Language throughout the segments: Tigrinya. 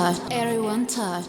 Everyone touch.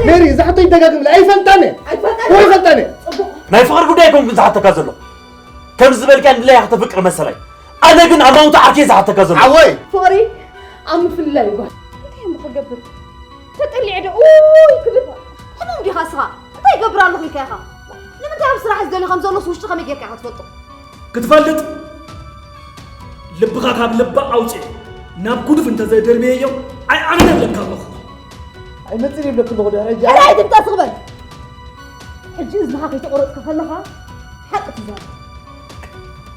ሜሪ፣ እዛ ሕቶ ይደጋግምላ። ኣይፈልጣን እየ። ኣይፈልጣን እየ። ኣይፈልጣን እየ። ናይ ፍቕሪ ጉዳይ ኣይኮንኩን ዝሓተካ ዘሎ። ከም ዝበልካ ንድላያ ከተፍቅር መሰላይ። ኣነ ግን ኣብ ማውታ ዓርከይ ዝሓተካ ዘሎ። ሓወይ! ፍቕሪ ኣብ ምፍልላይ እዩ ጓል። እንታይ እሞ ክገብር? ተጠሊዐ ዶ? ኡይ ክብል። ሕሙም ዲኻ እስኻ? እንታይ ይገብር ኣለኹ ኢልካ ኢኻ? ንምንታይ ኣብ ስራሕ ዝደሊ ከም ዘሎስ ውሽጢ ከመይ ጌርካ ኢኻ ትፈልጦ? ክትፈልጥ ልብኻ ካብ ልባ ኣውፅእ ናብ ጉዱፍ እንተዘይደርበየዮ ኣይኣምነለካ ኣለኹ። ኣይመፅእን ይብለኪ ኣለኹ ድሕሪ ሕጂ። ሕራይ ትምጣ ስቕ በል። ሕጂ እዝንኻ ከይተቆረፅካ ከለኻ ሓቂ ትዛረብ።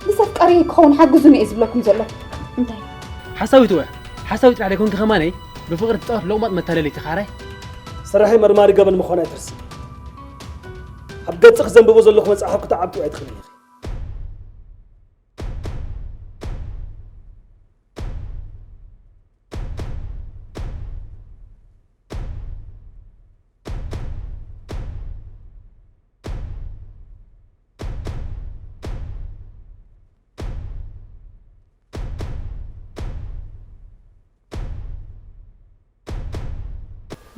ምስ ኣፍቃሪ ክኸውን ሓግዙኒ እየ ዝብለኩም ዘለኹ። እንታይ? ሓሳዊት ወ ሓሳዊት ጥራሕ ደይኮንኪ ከማነይ ብፍቕሪ ትፃወት ሎቕማጥ መታለሊት ኢኻ ራይ። ስራሐይ መርማሪ ገበን ምዃን ኣይትርሲ። ኣብ ገጽ ክዘንብቦ ዘለኹ መጽሓፍ ክትዓብጡ ኣይትኽእልን ኢኺ።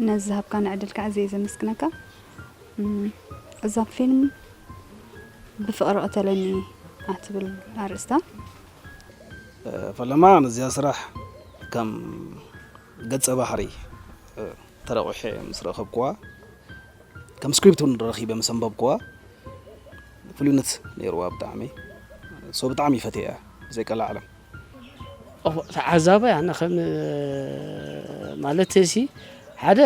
ነዚ ዝሃብካኒ ዕድል ከዓ ኣዝየ ዘመስግነካ። እም፣ እዛ ፊልም ብፍቕሪ ቅተለኒ እያ ትብል ኣርእስታ። ፈለማ ነዚኣ ስራሕ ከም ገጸ ባህሪ ተረቑሐ ምስ ረኸብኩዋ፣ ከም ስክሪፕት እውን ረኺበ ምስ ኣንበብኩዋ፣ ፍሉይነት ነይርዋ ብጣዕሚ። ሶ ብጣዕሚ ይፈትያ እያ ብዘይ ቀላዓለም። ተዓዛባይ ኣነ ከም ማለት ሲ ሓደ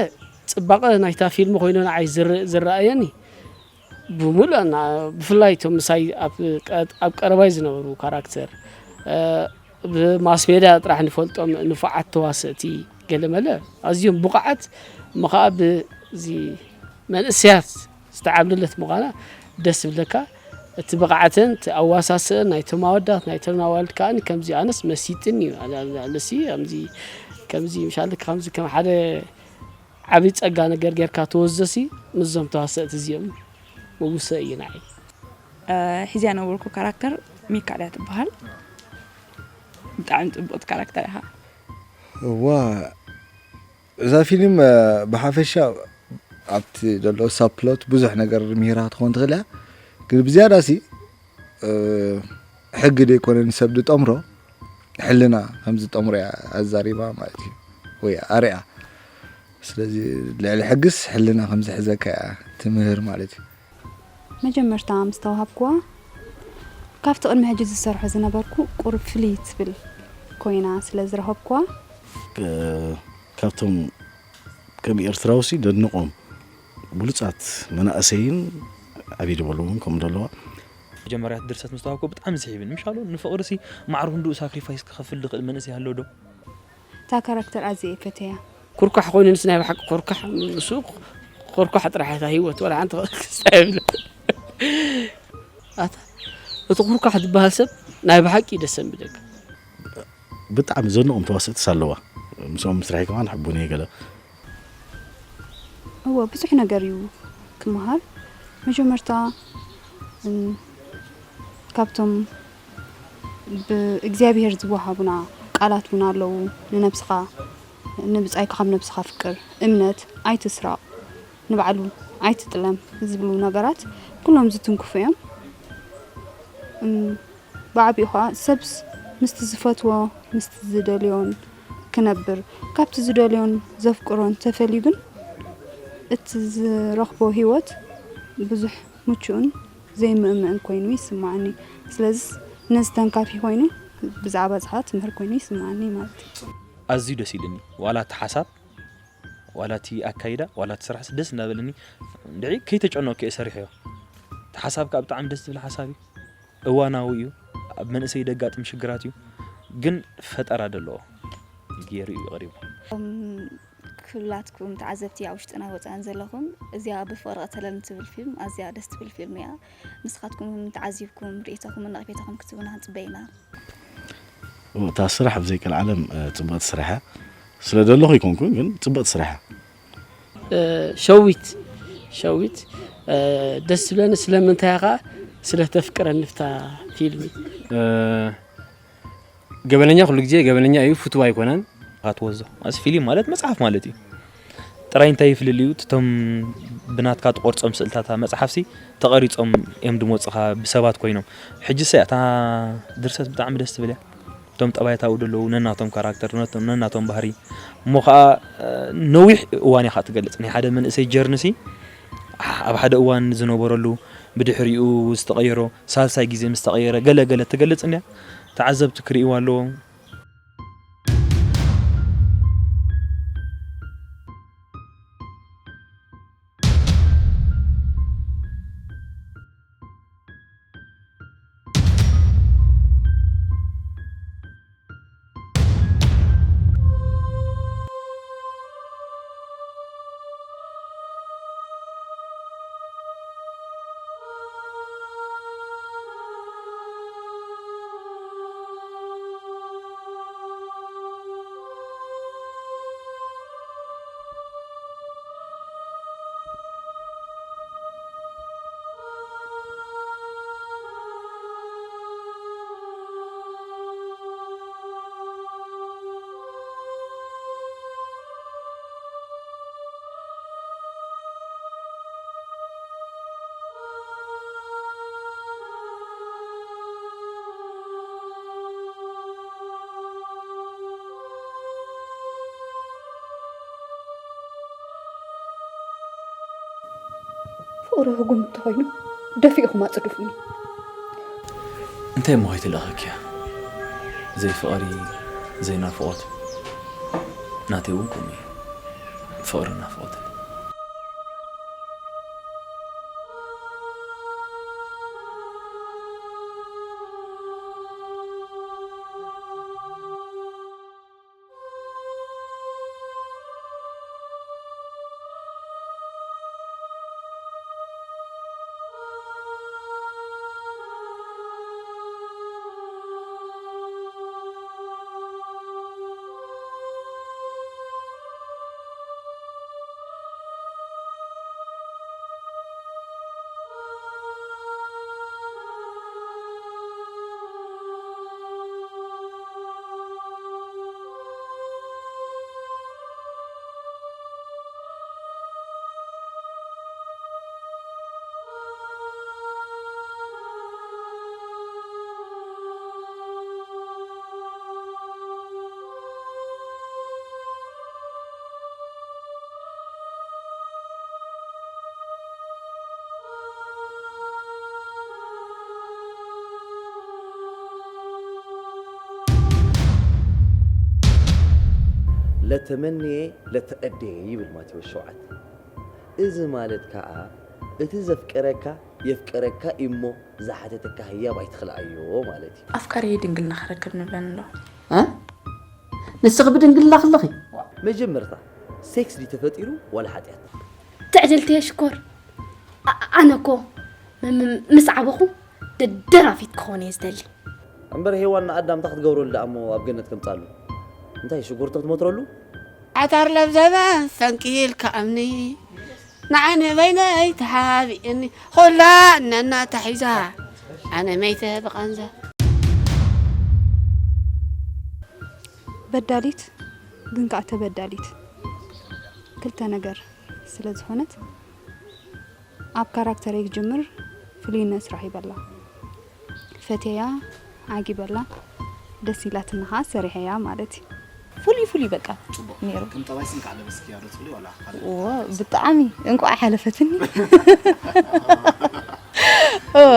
ጽባቐ ናይታ ፊልም ኮይኑ ንዓይ ዝረኣየኒ ብሙሉእ ብፍላይ እቶም ምሳይ ኣብ ቀረባይ ዝነበሩ ካራክተር ብማስሜድያ ጥራሕ ንፈልጦም ንፉዓት ተዋሰእቲ ገለመለ ኣዝዮም ብቑዓት እሞ ከዓ ብዚ መንእሰያት ዝተዓብለለት ምዃና ደስ ዝብለካ እቲ ብቕዓተን እቲ ኣዋሳስእን ናይቶም ኣወዳት ናይቶም ኣዋልድ ከዓ ከምዚ ኣነስ መሲጥን እዩ ኣነሲ ከምዚ ከምዚ ምሻለክ ከምዚ ከም ሓደ ዓብዪ ጸጋ ነገር ጌርካ ተወዘሲ ምስዞም ተዋሰእቲ እዚኦም ምውሰ እዩ ንዓይ። ሒዝያ ነበርኩ ካራክተር ሚካል እያ ትበሃል። ብጣዕሚ ፅብቕቲ ካራክተር ኢኻ። እዋ እዛ ፊልም ብሓፈሻ ኣብቲ ዘሎ ሳፕሎት ብዙሕ ነገር ምሂራ ክትኸውን ትኽእል እያ። ግን ብዝያዳ ሲ ሕጊ ደይኮነ ንሰብ ዝጠምሮ ሕልና ከም ዝጠምሮ እያ ኣዛሪባ ማለት እዩ ወይ ኣርያ። ስለዚ ልዕሊ ሕግስ ሕልና ከም ዝሕዘካ እያ ትምህር ማለት እዩ። መጀመርታ ምስ ተዋሃብኩዋ ካብቲ ቅድሚ ሕጂ ዝሰርሖ ዝነበርኩ ቁሩብ ፍልይ ትብል ኮይና ስለ ዝረኸብኩዋ ካብቶም ከም ኤርትራውሲ ደድንቆም ብሉጻት መናእሰይን ዓብይ ዝበሉ እውን ከምኡ ኣለዋ። መጀመርያ ድርሰት ምስ ተዋሃብኩ ብጣዕሚ ስሒብኒ ምሻሉ ንፍቕርሲ ማዕረ ክንድኡ ሳክሪፋይስ ክኸፍል ዝኽእል መንእሰይ ኣሎ ዶ? እታ ካራክተር ኣዝየ እየ ፈተያ። ኩርኳሕ ኮይኑ ንስ ናይ ብሓቂ ኮርኳሕ ንሱ ኮርኳሕ ጥራሕ እታ ህይወት ወላ ሓንቲ ክስታይ የብለ ኣታ እቲ ኩርኳሕ ዝበሃል ሰብ ናይ ብሓቂ ደስ ዘንብለካ ብጣዕሚ ዘንቖም ተዋሰእትስ ኣለዋ። ምስኦም ምስራሕ ከማን ሕቡን እየ ገለ እወ ብዙሕ ነገር እዩ ክመሃር። መጀመርታ እም፣ ካብቶም ብእግዚኣብሄር ዝወሃቡና ቃላት እውን ኣለዉ። ንነብስኻ ንብጻይካ ካብ ነብስኻ ፍቅር፣ እምነት፣ ኣይትስረቕ፣ ንባዕሉ ኣይትጥለም ዝብሉ ነገራት ኩሎም ዝትንክፉ እዮም። እም፣ ብዓቢኡ ኸዓ ሰብስ ምስቲ ዝፈትዎ ምስቲ ዝደልዮን ክነብር ካብቲ ዝደልዮን ዘፍቅሮን ተፈልዩ ግን እቲ ዝረኽቦ ህይወት ብዙሕ ምቹእን ዘይምእምእን ኮይኑ ይስምዓኒ። ስለዝስ ነዚ ተንካፊ ኮይኑ ብዛዕባ እዚ ኸዓ ትምህር ኮይኑ ይስምዓኒ ማለት እዩ። ኣዝዩ ደስ ኢሉኒ ዋላ እቲ ሓሳብ ዋላ እቲ ኣካይዳ ዋላ እቲ ስራሕስ ደስ እናበለኒ እንድዒ ከይተጨነቅኩ እየ ሰሪሐዮ። እቲ ሓሳብ ከዓ ብጣዕሚ ደስ ዝብል ሓሳብ እዩ። እዋናዊ እዩ። ኣብ መንእሰይ ደጋጥም ሽግራት እዩ። ግን ፈጠራ ደለዎ ገይሩ እዩ ቀሪቡ። ኩላትኩም ተዓዘብቲ ኣብ ውሽጥና ወፃእን ዘለኹም እዚኣ ብፍቕሪ ቀተለኒ ትብል ፊልም ኣዝያ ደስ ትብል ፊልም እያ። ንስኻትኩም እውን ተዓዚብኩም ርእይቶኹምን ነቕፌታኹም ክትህቡና ክንፅበ ኢና። እታ ስራሕ ብዘይ ቀልዓለም ፅብቕቲ ስራሕ እያ። ስለ ደለኹ ኣይኮንኩን ግን ፅብቕቲ ስራሕ እያ። ሸዊት ሸዊት ደስ ዝብለኒ ስለምንታይ ከዓ ስለ ተፍቅረኒ ፍታ ፊልሚ ገበነኛ ኩሉ ግዜ ገበነኛ እዩ ፍትው ኣይኮነን። ኣትወዞ ኣዚ ፊሊም ማለት መፅሓፍ ማለት እዩ። ጥራይ እንታይ ይፍልል እዩ እቶም ብናትካ ትቆርፆም ስእልታታ መፅሓፍሲ ተቐሪፆም እዮም ድመፁኻ ብሰባት ኮይኖም። ሕጂ ሰ እታ ድርሰት ብጣዕሚ ደስ ትብል እያ። እቶም ጠባያት ኣብኡ ዘለዉ ነናቶም ካራክተር ነቶም- ነናቶም ባህሪ እሞ ከዓ ነዊሕ እዋን ኢኻ ትገልፅ ናይ ሓደ መንእሰይ ጀርንሲ ኣብ ሓደ እዋን ዝነበረሉ ብድሕሪኡ ዝተቐየሮ ሳልሳይ ግዜ ምስ ተቐየረ ገለ ገለ ትገልፅ እንድያ። ተዓዘብቲ ክርእይዋ ኣለዎም። ርህጉም እንተኾይኑ ደፊእኹም ኣጽድፉኒ። እንታይ እሞ ከይትልእኸኪያ? ዘይፍቕሪ ዘይናፍቖት ናተይ እውን ከምኡ እዩ። ፍቕርን ናፍቖትን። ለተመንየ ለተቐደየ ይብል ማቴዎስ ሸውዓተ። እዚ ማለት ከኣ እቲ ዘፍቀረካ የፍቀረካ እሞ ዝሓተተካ ህያብ ኣይትኽልኣዮ ማለት እዩ። ኣፍቃሪየይ ድንግልና ክረክብ ንብለን ኣሎ። እ? ንስኺ ብድንግልና ክለኺ? መጀመርታ ሴክስ ድዩ ተፈጢሩ ዋላ ሓጢኣት? ትዕድልቲ የሽኮር ኣነ እኮ ምስ ዓበኹ ደደራፊት ክኾን እየ ዝደሊ። እምበር ሄዋን ንኣዳም እንታይ ክትገብረሉ ደኣ እሞ ኣብ ገነት ከምጻሉ? እንታይ ሽጉርቲ ክትመትረሉ? ዓታር ለብዘበ ፈንቂል ከኣምኒ ንዓነ በይነይ ተሓቢእኒ ኾላ እነና ተሒዛ ኣነ መይተ ብቓንዛ። በዳሊት ግን ከዓ ተበዳሊት ክልተ ነገር ስለ ዝኾነት ኣብ ካራክተረይ ክጅምር ፍሉይነት ረኺበላ። ፈትየያ፣ ዓጊበላ፣ ደስ ኢላትኒ ከዓ ሰሪሐያ ማለት እዩ። ፍሉይ ፍሉይ በቃ ነይሩ። ከም ጠባይ ስም ከዓ ለበስክያ ዶ ትብሊ ዋላ ካልእ? እዎ፣ ብጣዕሚ እንቋዕ ሓለፈትኒ። እዎ።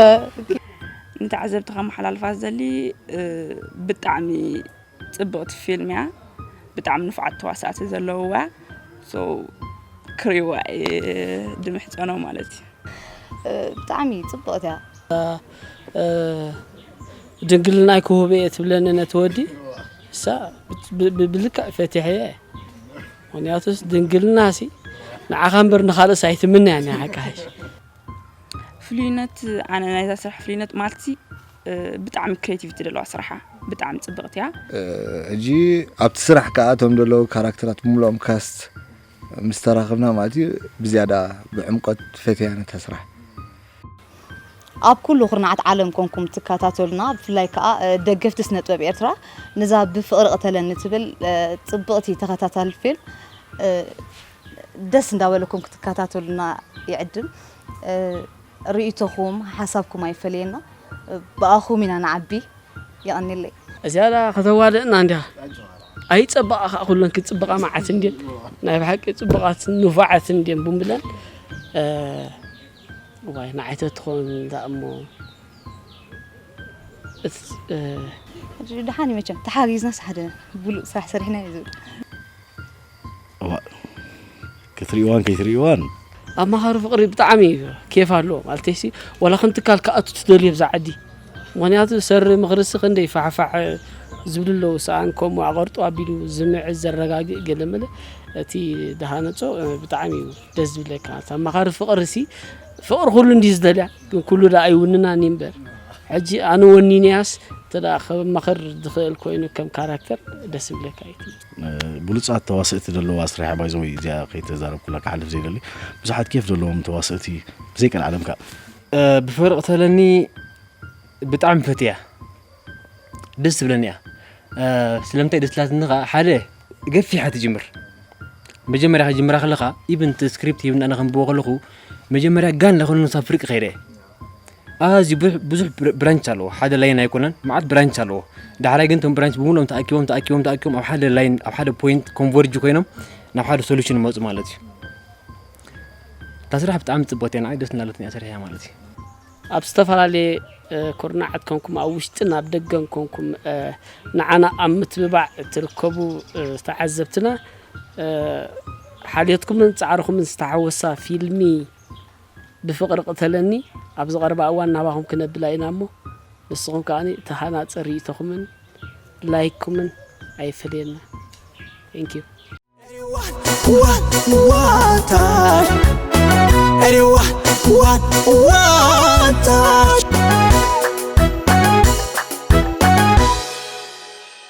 ንተዓዘብቲ ከመሓላልፋ ዝደሊ ብጣዕሚ ፅብቕቲ ፊልም እያ። ብጣዕሚ ንፉዓት ተዋሳእቲ ዘለውዋ። So ክሪዋ እየ ድምሕፀኖ ማለት እዩ። ብጣዕሚ ፅብቕቲ እያ። ድንግልና ኣይክህቦ እየ ትብለኒ ነቲ ወዲ እሳ ብልክዕ ፈቲሐያ እየ። ምክንያቱስ ድንግልና ሲ ንዓኻ እምበር ንኻልእስ ኣይትምነያን እያ ሓቂ ሓይሽ። ፍሉይነት ኣነ ናይዛ ስራሕ ፍሉይነት ማለትሲ ብጣዕሚ ክሬቲቪቲ ዘለዋ ስራሓ ብጣዕሚ ፅብቕቲ እያ። ሕጂ ኣብቲ ስራሕ ከዓ እቶም ዘለዉ ካራክተራት ብምልኦም ካስት ምስ ተራኸብና ማለት እዩ ብዝያዳ ብዕምቆት ፈትያ ነታ ስራሕ። ኣብ ኩሉ ኩርናዓት ዓለም ኮንኩም ትከታተሉና ብፍላይ ከዓ ደገፍቲ ስነ ጥበብ ኤርትራ ነዛ ብፍቕሪ ቅተለኒ ትብል ፅብቕቲ ተኸታታሊ ፊልም ደስ እንዳበለኩም ክትከታተሉና ይዕድም። ርእይቶኹም ሓሳብኩም ኣይፈለየና። ብኣኹም ኢና ንዓቢ። የቐንየለይ። እዚኣ ደኣ ከተዋድእና እንዲያ። ኣይጸባቓ ከኣ ኩለን ክጽብቓ መዓት እንድየን። ናይ ብሓቂ ጽቡቓትን ንፉዓትን እንድየን ቡን ብለን። እዋይ ንዓይ ተትኾን ደኣ እሞ። ደሓን እዩ መቸም ተሓጊዝናስ ሓደ ብሉጽ ስራሕ ሰሪሕና እዩ ዝብል። ክትርእይዋን ከይትርእይዋን ኣማኻሪ ፍቕሪ ብጣዕሚ እዩ ኬፍ ኣለዎ ማለተይሲ ዋላ ከም ትካል ክኣቱ ትደልዮ ብዛ ዓዲ ምኽንያቱ ሰሪ ምኽርሲ ክንደይ ፋሕፋሕ ዝብሉ ኣለዉ ሰኣን ከምኡ ኣቐርጡ ኣቢሉ ዝምዕዝ ዘረጋግእ ገለመለ እቲ ደሃነፆ ብጣዕሚ እዩ ደስ ዝብለካ ኣማኻሪ ፍቕርሲ ፍቕሪ ኩሉ እንዲ ዝደልያ ግን ኩሉ ዳ ኣይውንናን እምበር ሕጂ ኣነ ወኒነያስ እንተ ከመኽር ዝኽእል ኮይኑ ከም ካራክተር ደስ ይብለካ እዩ። ብሉጻት ተዋስእቲ ዘለዋ ስራሕ ባይዘወይ እዚኣ ከይተዛረብኩላ ክሓልፍ ዘይደሊ ብዙሓት ኬፍ ዘለዎም ተዋስእቲ ብዘይ ቀልዓለም ከኣ ብፍቅሪ ቅተለኒ ብጣዕሚ ፈትያ ደስ ትብለኒ እያ ስለምንታይ ደስ ትላትኒ ከኣ ሓደ ገፊሓ ትጅምር መጀመርያ ከጅምራ ከለኻ ኢብን ስክሪፕት ሂብና ነኸንብቦ ከለኹ መጀመርያ ጋን ለኸኑ ሳብ ፍርቂ ከይደ ኣዝዩ ብዙሕ ብራንች ኣለዎ ሓደ ላይን ኣይኮነን መዓት ብራንች ኣለዎ ዳሕራይ ግን ቶም ብራንች ብምሎም ተኣኪቦም ተኣኪቦም ተኣኪቦም ኣብ ሓደ ላይን ኣብ ሓደ ፖይንት ኮንቨርጅ ኮይኖም ናብ ሓደ ሶሉሽን ይመፁ ማለት እዩ እታ ስራሕ ብጣዕሚ ፅቡቅ እያ፣ ንዓይ ደስ እናለትኒ እያ ሰሪሐያ ማለት እዩ። ኣብ ዝተፈላለየ ኩርናዓት ኮንኩም ኣብ ውሽጥን ኣብ ደገን ኮንኩም ንዓና ኣብ ምትብባዕ ትርከቡ ተዓዘብትና ሓልዮትኩምን ፃዕርኹምን ዝተሓወሳ ፊልሚ ብፍቕሪ ቅተለኒ ኣብ ዝቐርባ እዋን ናባኹም ክነብላ ኢና እሞ ንስኹም ከዓ እቲ ሃናፂ ርእይቶኹምን ላይክኩምን ኣይፈለየና። Thank you. One, one, one touch. Anyone, one, one touch.